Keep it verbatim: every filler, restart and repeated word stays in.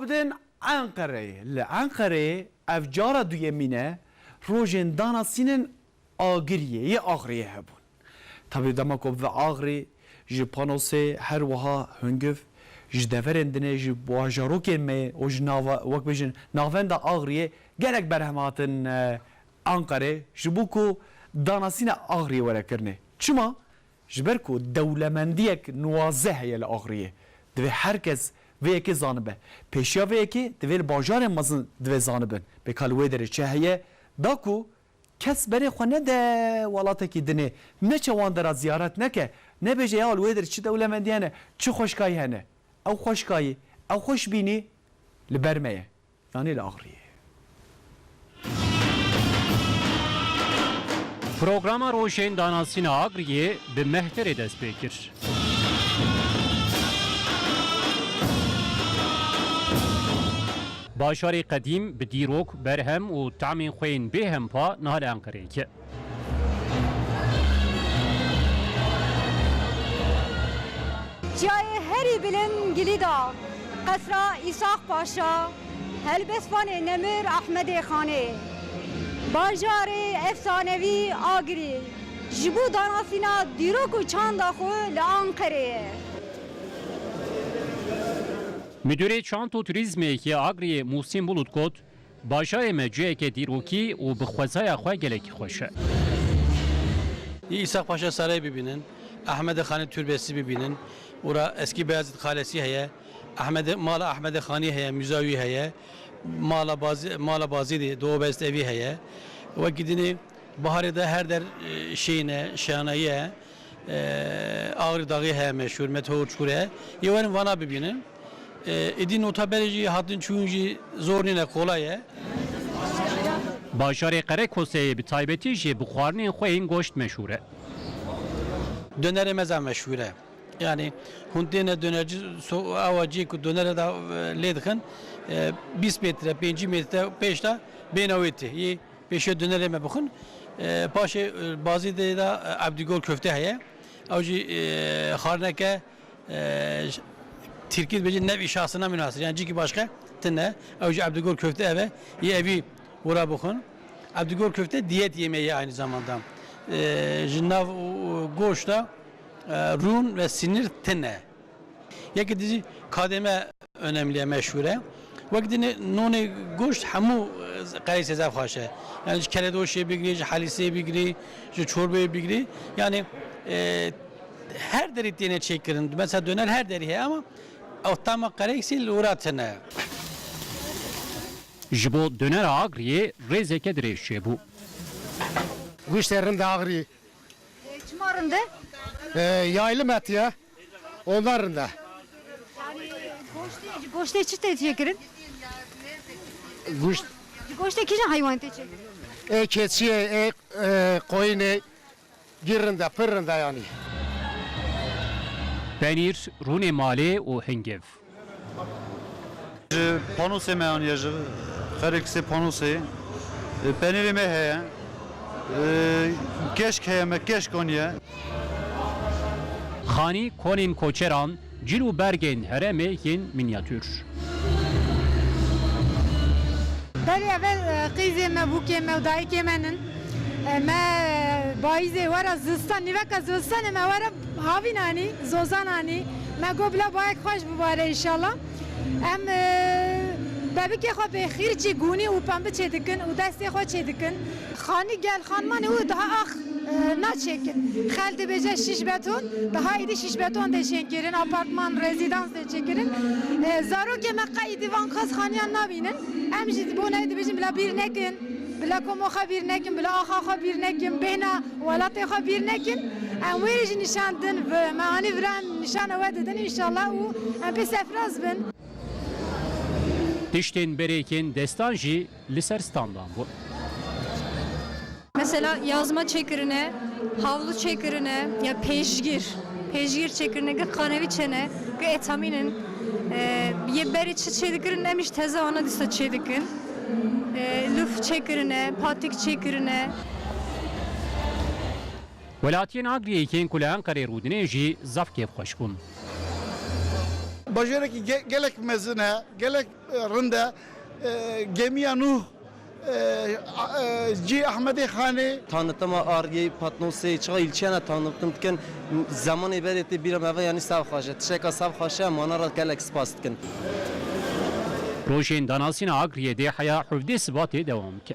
Bidin Enqereyê. Li Enqereyê ev cara duyemîn e rojên danasînên Agiriyê yê Axriyê hebûn. Tabî dema ku bi Axrî ji Panosê her wiha Hungiv ji deverên dinê ji bajarokên me û ji nava-, wek bêjin navenda Axriyê gelek berhem hatin, e, Enqerê ji bo ku danasîna Axriyê were kirinê. Çima? Ji ber ku dewlemendiyek nuwaze heye li Axriyê. Divê her kes vê yekê zanibe. Pêşiya vê yekê divê li bajarên mezin divê zanibin. Bê ka li wê derê çi heye, da ku kes berê xwe nede welatekî dinê, neçe wan dera ziyaret neke, nebêje ya li wê derê çi dewlemendî hene, çi xweşkayî hene. Ew xweşkayî, ew xweşbînî li ber me ye. Yanî li Axriyê. Programa Rojên Danasîna Agriyê bi Mehterê dest pê kir. Bajarê qedîm bi dîrok, berhem û tamên xwe yên bêhempa niha li Enqereyê ye. Çiyayê herî bilind Gilîda, Qesra Îsaq Paşa, helbestvanê nemir Ahmedê Xanê, bajarê efsanevî Agirî, ji bo danasîna dîrok û çanda xwe li Anqerê ye. Müdürê Çand û Turizmê yê Agriyê Muhsin Bulut got, Bajarê me ciheke dîrokî û bi xwezaya xwe gelekî xweş e. Îsaq Paşa Sarayı bibînin, Ahmedê Xanê Türbesi bibînin. Ora Eski Beyazıt Kalesi heye, Ahmedê, Mala Ahmedê Xanî heye, müze wî heye, Mala Bazî-, Mala Bazîdê, Doğu Beyazıt Evi heye. Wekî dinê baharê de her der, e, şeyîne, şanayî ye. E, Ağrı Dağı heye meşhur, Meteor Çukuru heye. Yê werin vana bibînin. E, êdî nota berê jî hatin çûn jî zor nîne, kolay e. Bajarê Qerekoseyê bi taybetî jî bi xwarinên xwe yên goşt meşhûr e. Dönerê me zaf meşhûr e. Yanî hûn têne dönerci so-, awa cihê ku dönerê da, e, lê dixin, e, bîst metre, pêncî metre pêş de bêne wê tê. Yê pêşiya dönerê me bixwin. E, paşê, e, Bazîdê de, e, Abdügor köfte heye. Ew jî, e, xwarineke, e, ş-, Tirkî dibêje nevî şahsına münhasir. Yani cîkî başka tine. Ew jî Abdügor köfte ev e. Yê evî wira bixwin. Abdügor köfte diyet yemeği aynı zamanda. E, ji nav û, û goşta, e, rûn ve sinir tine. Yekî dî jî kademe önemli ye, meşhûr e. Wek dinê nonê goşt hemû, e, qereysê zaf xweş e. Yani ji keredoşê bigirî, ji helîsê bigirî, ji çorbeyê bigirî. Yani, e, her derî têne çêkirin. Mesela döner her derî heye ama ew tama qereysê li wira tine. Ji bo dönera Agriyê rêzeke dirêj çêbû. Goştê rind e Agriyê. E, çima rind e? E, yaylı metiye. Ondan rind e. Yanî goştê, ji goştê çi tê çêkirin? Goşt. Ji goştê kîjan heywan tê çêkirin? E, keçiyê, e, e, koyunê. Gî rind e, pir rind e yanî. Penîr, rûnê malê û hingiv. Ji Panosê me aniye, ji Xerêkisê Panosê. E, penîrê me heye. E, keşk heye, me keşk aniye. Xanî, konên koçeran, cil û bergên herêmê yên mînyatûr. Berê ev, e, qîzê me, bûkê me û dayikê me nin. E, me, e, bayîzê were zivistan, nîveka zivistanê me were havîn anî, zozan anî. Me got bila bayek xweş bibare înşallah. Em, e, bebikê xwe bi xîrçî gûnî û pembi çêdikin û destê xwe çêdikin. Xanî gel xanmanê wî daha ax, e, naçêkin. Xel dibêje şîş beton, daha êdî şîş beton tê çêkirin, apartman, rezîdans tê çêkirin. E, zarokê me qey êdî van qas xaniyan nabînin. Em jî ji bo neyê dibêjin bila bîr nekin, bila koma xwe bîr nekin, bila axa xwe bîr nekin, bêhna welatê xwe bîr nekin. Em wê rê jî nîşan didin, me anî vira em nîşana we didin înşallah û em pê serfiraz bin. Tiştên berêkên destan jî li ser standan bûn. Mesela yazma çêkirine, havlu çêkirine, ya pêşgir, pêşgir çêkirine, gi qanevî çene, gi etamînin, e, yê berê çi çêdikirin, em jî teze wana dîsa çêdikin. E, luf çêkirine, patik çêkirine. Welatiyên Agriyê yên ku li Enqerê rûdinê jî zaf kêfxweş bûn. Bajarekî ge- gelek mezin e, gelek e, rind e. E, gemiya Nuh, e, a- e, cî Ahmedê Xanê. Tanıtıma Argê, Patnosê, çiqa ilçiyana tanıtım dikin. Zamanê berê tê bîra me ve, yanî sev xweş e. Tişeka sev xweş e, mana ra gelek spas dikin. Rojên danasîna Agriyê dê heya hevdê Sibatê dewam ke.